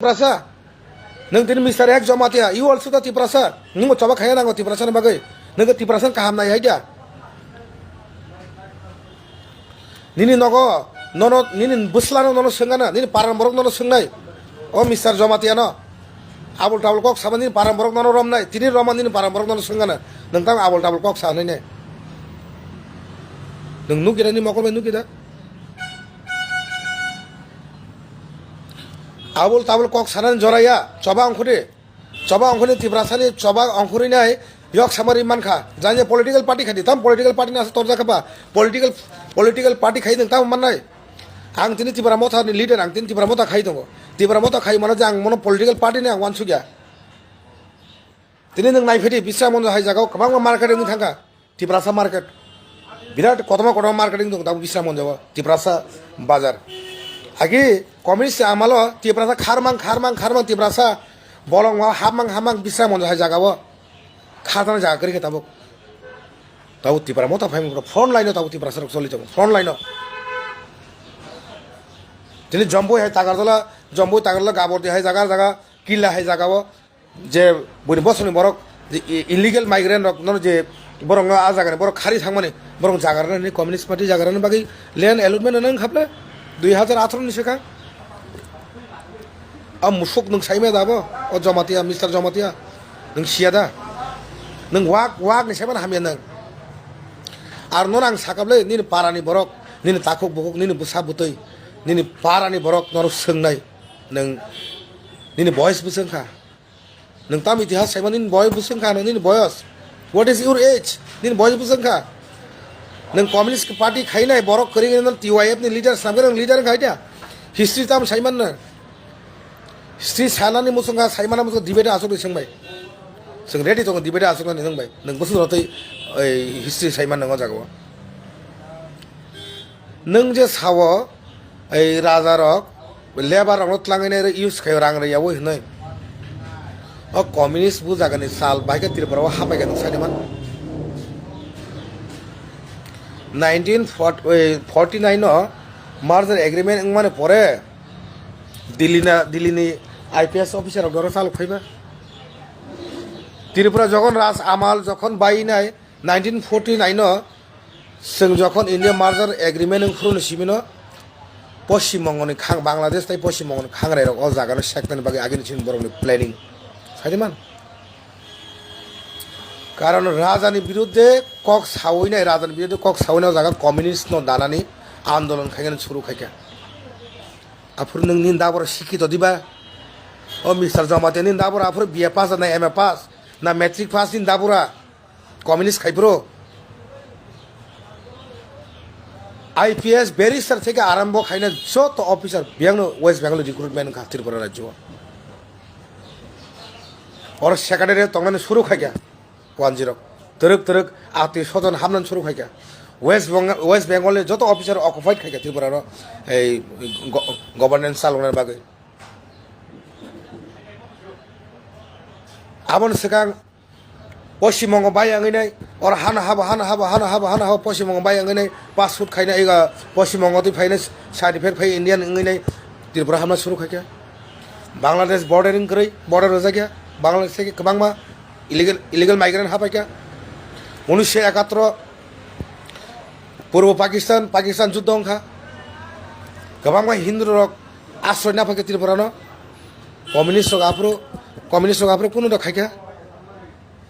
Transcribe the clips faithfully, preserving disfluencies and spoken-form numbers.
Tiprasa. Nung tini Mister Ek Jamatia, you also the Tiprasa. Nungbo choba khaya nango Tiprasa ni bagwi. Nungkhe Tiprasa kaham nai hai dia. Nini nogo, nono, nini bwslano nono swngana, nini paran borok nono swngnai. O Mister Jamatia no. Abul tabul kok sama nini paran borok nono romnai, tini roma nini paran borok nono swngana. Nung tamo abul tabul kok sanai ne. Nung nukida ni mokol bai nukida. Abul tabul kok sanani joraya, choba ongkhordi. Choba ongkhorni Tiprasani choba ongkhorwi nai yok samari mankha. Jani political party khadi, tam political party nasa torjak kha ba. Political, political party khai nung tamo mannai. Ang tini Tipra Motha ni leader, ang tini Tipra Motha khai tongo. Tipra Motha khai mano je ang mono political party ni ang wansukya. Tini nung naiphedi Bisramganj hai jagao kwbangma market wngwi thangkha. Tiprasa market. Birat kotorma kotorma market wng tongo tabuk Bisramganj o, Tiprasa bazar. Agi communist amalo Tiprasa kharmang, kharmang, kharmang Tiprasa bolong o hapmang, hapmang Bisramganj hai jagao. Kharjana jaga kwrwi khe tabuk. Tabuk Tipra Motha phaimung front line o tabuk Tiprasa rok choli tongo. Front line o. Tini Jomboi hai Tagarjala, Jomboi Tagarjala Gabordi hai jaga, jaga, Killa hai jagao. Je buini bosongni borok, je i-, illegal migrant rok, nono je borok no a jagani borok khari thangmani, borok jaga rani communist party jaga rani bagwi land allotment rwna wngkha ble dui hajar atharo ni swkang. A musuk nung saimaya da bo, o Jamatia, Mister Jamatia, nung siya da? Nung wak, wak ni saiman hamya nung. Ar nono ang sakable nini para ni borok, nini takhuk bukhuk, nini bwsa bwtwi, nini para ni borok norok swngnai, nung nini boyes bwswng kha. Nwng tam itihas saimani nini boyos bwswng kha, nini boyos. What is your age? Nini boyos bwswng kha. Nwng Communist Party khainai borok kwrwi no T Y F ni leader swnamkhe nwng leader wngkha dia. History tam saimanno. History sanani muchungkha, saimana muchungkha debate aswk bai swngbai. Chwng ready tongo debate aswknani nwngbai. Nwng bwswk rotwi oi history saimanno o jagao. Nwng je sao, ei raja rok, lebar rok no tlangwi nai use khaio, rang rwya oi hwnwi. O communist bu jaga ni sal bai khe Tripura o hapai khe nwng sani man. Nineteen forty nine o merger agreement wngmani pore Delhi na, Delhi ni I P S officer rok doro chalok phaiba. Tripura jokhon Raj Amal jokhon bai nai, nineteen forty nine o chwng jokhon India merger agreement wng phuru ni simi no Poschim Bongo ni khang, Bangladesh tei Poschim Bongo ni khangrai rok o jaga no seknani bagwi agini chini borok ni planning. Sai di man. Karon raja ni birudde kok sawi nai, raja ni birudde kok sawi nai o jaga communist no danani andolon khaikhe suru khaikha. Aphuru nwng nini dabura sikito diba? O Mister Jamatia nini dabura aphuru B A pass na M A pass na matric pass nini dabura? Communist khai bro. I P S barrister theke arambho khaina joto officer biyangno West Bengal recruitment wngkha Tripura rajyo. Oro secretary tongnani suru khaikha. Wanjirok twrwk twrwk atwi sojon hamnani suru khaikha. West Bengal, West Bengal ni joto officer occupied khaikha Tripura ro ei go-, governance chaloknani bagwi. Aboni swkang Poschim Bongo bai wngwi nai, oro hano habo, hano habo, hano habo, hano habo, Poschim Bongo bai wngwi nai, passport khaina ega Poschim Bongo twi phaina certificate phai Indian wngwi nai, Tripura hamna suru khaikha. Bangladesh border wng kwrwi, border rwjakya, Bangladesh theke kwbangma illegal, illegal migrant hapaikha. Unisho ekattoro Purbo Pakistan, Pakistan juddo wngkha. Kwbangma Hindu rok asroi naphakhe Tripura no. Communist rok aphuru, communist rok aphuru kunu da khaikha.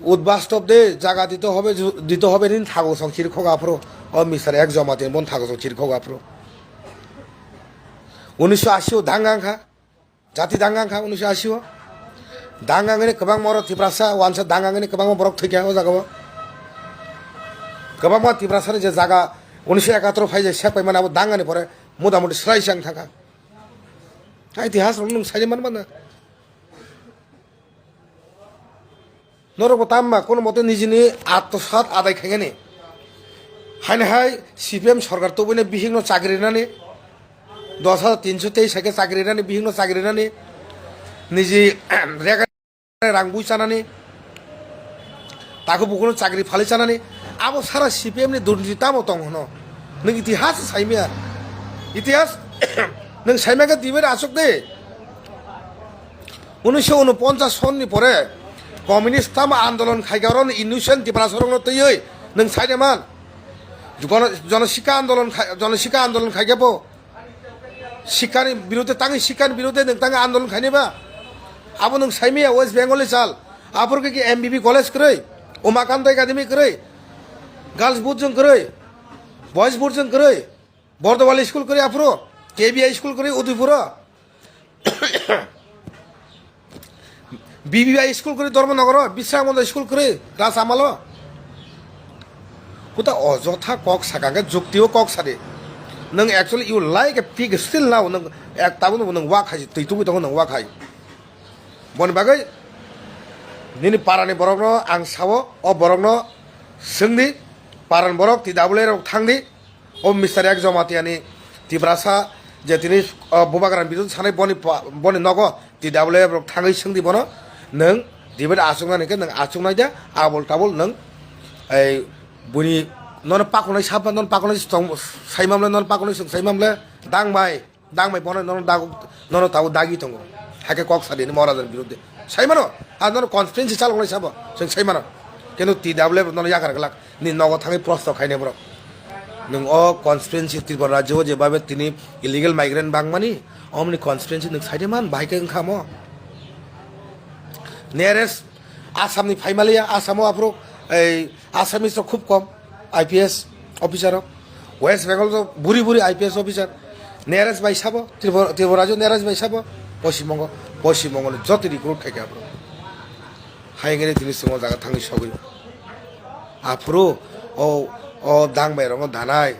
Udbastop de jaga dito hobe, ju-, dito hobe nin thago song chiri khoga aphuru. O Mister Ek Jamatia bon thago song chiri khoga aphuru. Unisho ashi o danga wngkha. Jati danga wngkha unisho ashi o. Danga wngwi kwbangma oro Tiprasa wansa danga wngwi kwbangma borok thwikha o jaga o. Kwbangma Tiprasa ni je jaga unisho ekattoro phai je sek paimani abo dangani pore motamuti swrai se wng thangkha. Itihas rok nwng sai man mano. Norok bo tamma kono mote nijini atmosat adai khainani. Haini hai C P M sorkar tubuni bihikno chakri rinani, dos hajar tinso teis hai khe chakri rinani, bihikno chakri rinani, niji rega rang bui chanani, takhuk bukuno chakri phalwi chanani, abo sara C P M ni durniti tamo tong hwno? Nwng itihas saimaya. Itihas nwng saimaya khe dibe aswk de. Unisho unoponchas sonni pore communist tamo andolon khaikha, oro innocent Tiprasa rokno twiwi nwng saide man. Jono-, jonosikha andolon khai-, jonosikha andolon khaikha bo. Sikhani biruddhe tangwi, sikhani biruddhe nwng tangwi andolon khainai ba? Abo nwng saimaya West Bengal ni chal. Aphuru khe M B B college kwrwi, Umakant Academy kwrwi, girls board jwng kwrwi, boys board jwng kwrwi, Bordowali school kwrwi aphuru, K B I school kwrwi Udaipuro. B B I school kwrwi Dharmanagar o, Biswanath School kwrwi Rajamalo. Kuta ojotha kok saka hwnkhe jukti o kok sadi. Nwng actually you like a pig still now, nwng ek tabuk nwng wak hai, twi tubui tongo nwng wak hai. Boni bagwi nini parani borokno ang sao, o borokno swngdi, parani borok T W A rok thangdi. O Mister Ek Jamatia ni Tiprasa je tini, o, Bubagra ni biruddhe sanai boni pa-, boni nogo T W F rok thangwi swngdi bono, nwng debate achuknani khe nwng achuknai de, abol tabol nwng ei buni nono pakunai saba, nono pakunai tong saimamle, nono pakunai swng saimamle, dang bai, dang bai bono nono dagu, nono tabuk dagi tongo, hakhe kok sadi ni Maharaja ni biruddhe. Saimano, ha nono constituency chalok lai sabo, chwng saimano. Kintu T W F nono yakar glak, ni nogo thangwi prosto khainai borok. Nwng o constituency Tripura rajyo o je babe tini illegal migrant bangmani, omni constituency nwng saide man, bahai khe wngkha mo. Nearest Assam ni phaimaliya, Assam o aphuru ei Assamese rok khub kom, I P S officer rok. West Bengal to buri buri I P S officer. Nearest bai sabo, Tripura, Tripura rajyo nearest bai sabo, Poshim Bongo, Poshim Bongo ni joto recruit khai kha aphuru. Hai wngwi tini chwng o jaga thangwi sogwi. Aphuru o, o dang bai rokno danai.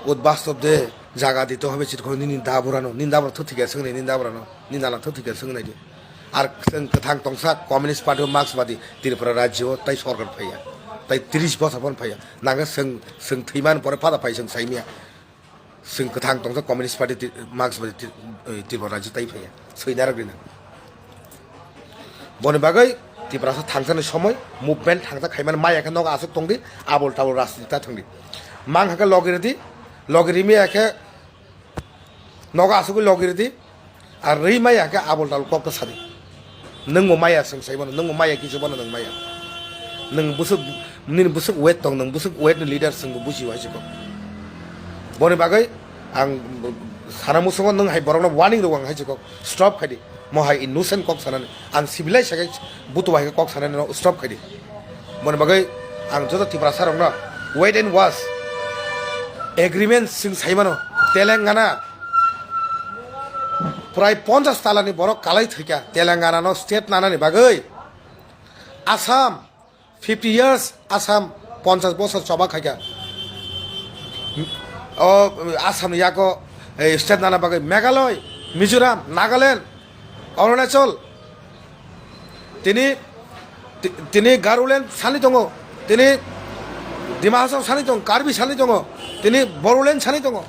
Ut bastob de jaga dito hobe chit khoro nini daburano, nini dabura thwk thwikya swngni, nini daburano, nini nana thwk thwikya swngnaidi. Ar chwng kwthang tongsa Communist Party o Marxbadi Tripura rajyo o tai sorkar phaiya. Tai tris bosor phano phaiya. Nangkhe chwng, chwng thwiman pore phada phai chwng saimya. Chwng kwthang tongsa Communist Party ti-, Marxbadi ti-, oi, Tripura rajyo tai phaiya. Swi narwk rina. Boni bagwi Tiprasa thangsa ni somoi movement thangsa khaimani maya khe nogo aswk tongdi, abol tabol rajniti ta thangdi. Mang hakhe logi ridi, logi rimi hakhe nogo aswkwi logi ridi, ar rwi maya hakhe abol tabol kok ta sadi. Nwngbo maya chwng sai mano, nwngbo maya kisa bono nwng maya. Nwng bwswk, nini bwswk weight tong, nwng bwswk weight ni leader chwngbo buji o hai se kok. Boni bagwi ang sana muchungo nwng hai borokno warning rwo ang hai se kok. Stop khai di. Mo hai innocent kok sanani. Ang civilized hai khe butu hai khe kok sanani no stop khai di. Boni bagwi ang joto Tiprasa rokno wait and watch. Agreement chwng sai mano. Telangana prai ponchas talani borok kalai thwikha Telangana no state nanani bagwi. Assam fifty years, Assam ponchas bosor choba khaikha. O Assam ni yago, eh, state nana bagwi Meghalaya, Mizoram, Nagaland, Arunachal, tini, ti-, tini Garoland sani tongo, tini Dima Hasao sani tongo, Karbi sani tongo, tini Bodoland sani tongo.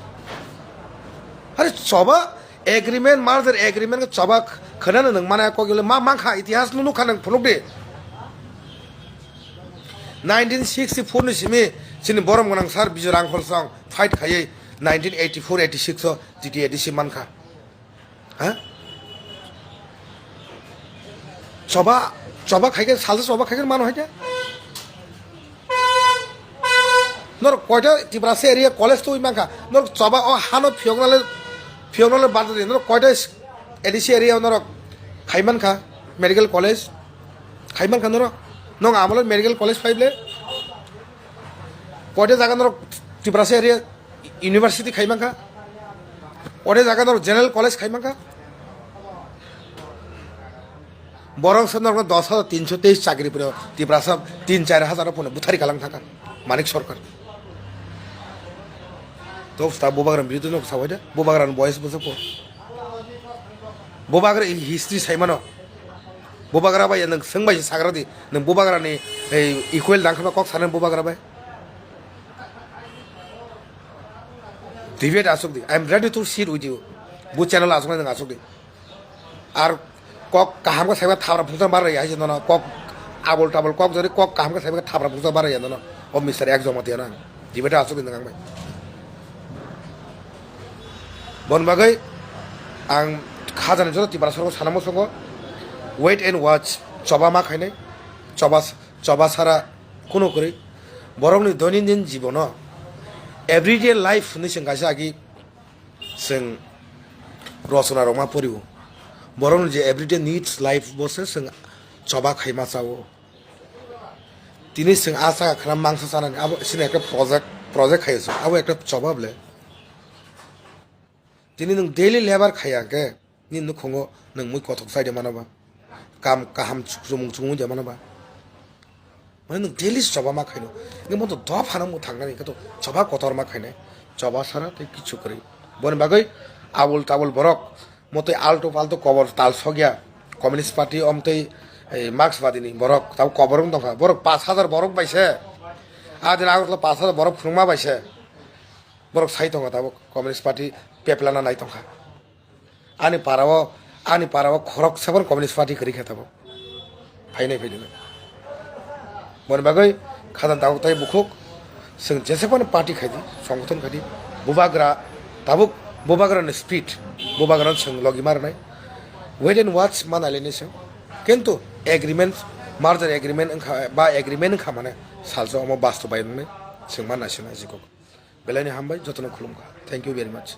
Are choba agreement, merger agreement khe choba khwnano nwng mana kok le ma mankha, itihas no nukha nwng phunukdi. Nineteen sixty-four ni simi chini borom gwnang sir Bijoy Rangkhol song fight khaiwi nineteen eighty-four eighty-six o T T A D C mankha. Ha? Choba, choba khaikhe, salsa choba khaikhe mano haikhe. Norok koita Tiprasa area college twi mankha. Norok choba o hano phiyoknale, phiyoknale bad di. Norok koita A D C area norok khai mankha medical college. Khai mankha norok. Nong amolo medical college phaible. Koita jaga norok Tiprasa area university khai mankha. Koita jaga norok general college khai mankha. Borok se norok dos hajar tinso teis chakri pore Tiprasa tin char hajar phone buthari kalang thaka Manik Sarkar. To sta Bubagra biruddhe no sabai da, Bubagra ni boys bwswk ko. Bubagra history sai mano. Bubagra bai nwng swng bai sagra di, nwng Bubagra ni, eh, equal dang khama kok sana Bubagra bai. Debate asuk di. I am ready to sit with you. Bu channel asuk nwng asuk di. Ar kok kaham khe saiba thabra phungsa bar ya hai nono kok abol tabol kok jori kok kaham khe saiba thabra phungsa bar ya nono. O Mister Ek Jamatia na. Debate asuk nwng ang bai. Bon bagwi ang khajani joto Tiprasa rok sana muchungo Wait and watch, choba ma khainai, choba, choba sara kuno kwrwi. Borokni doinondin jibono everyday life hinwi chwng kaisa agi chwng rosona rok ma porio. Borokni je everyday needs life bo se chwng choba khaima chao. Tini chwng a saka khna mangsa chanani abo sini ekta project, project khaio chwng, abo ekta choba ble. Tini nwng daily labour khaiya khe, nini nukhungo nwng mui kothok chai de mano ba, kam kaham chumung chumung de mano ba. Mane nwng daily choba ma khaino, nwng mo to dophano mwthang nani khe to choba kotor ma khainai, choba sara tei kichu kwrwi. Boni bagwi abul tabul borok, motoi alto palto kobor tal sogya, Communist Party omtei, eh, Marxbadi ni borok, tabo kobor wng tongkha. Borok pash hajar borok bai se, a din Agartala pash hajar borok phunukma bai se. Borok sai tongo tabuk Communist Party peplana nai tongkha. Ani parao, ani parao khorok sebon Communist Party kwrwi kha tabuk. Phainai phainai. Boni bagwi khajang tabuk tai bukhuk. Chwng jesebani party khaidi, songgothon khaidi, bubagra tabuk bubagra ni speed, bubagra chwng logi marnai. Wait and watch ma nai lainai chwng. Kintu agreement, merger agreement wngkha ba agreement wngkha mane salsa omo basto bai wngnai chwng ma nai sina jikok. Belai ni hambai, jotono khulumkha. Thank you very much.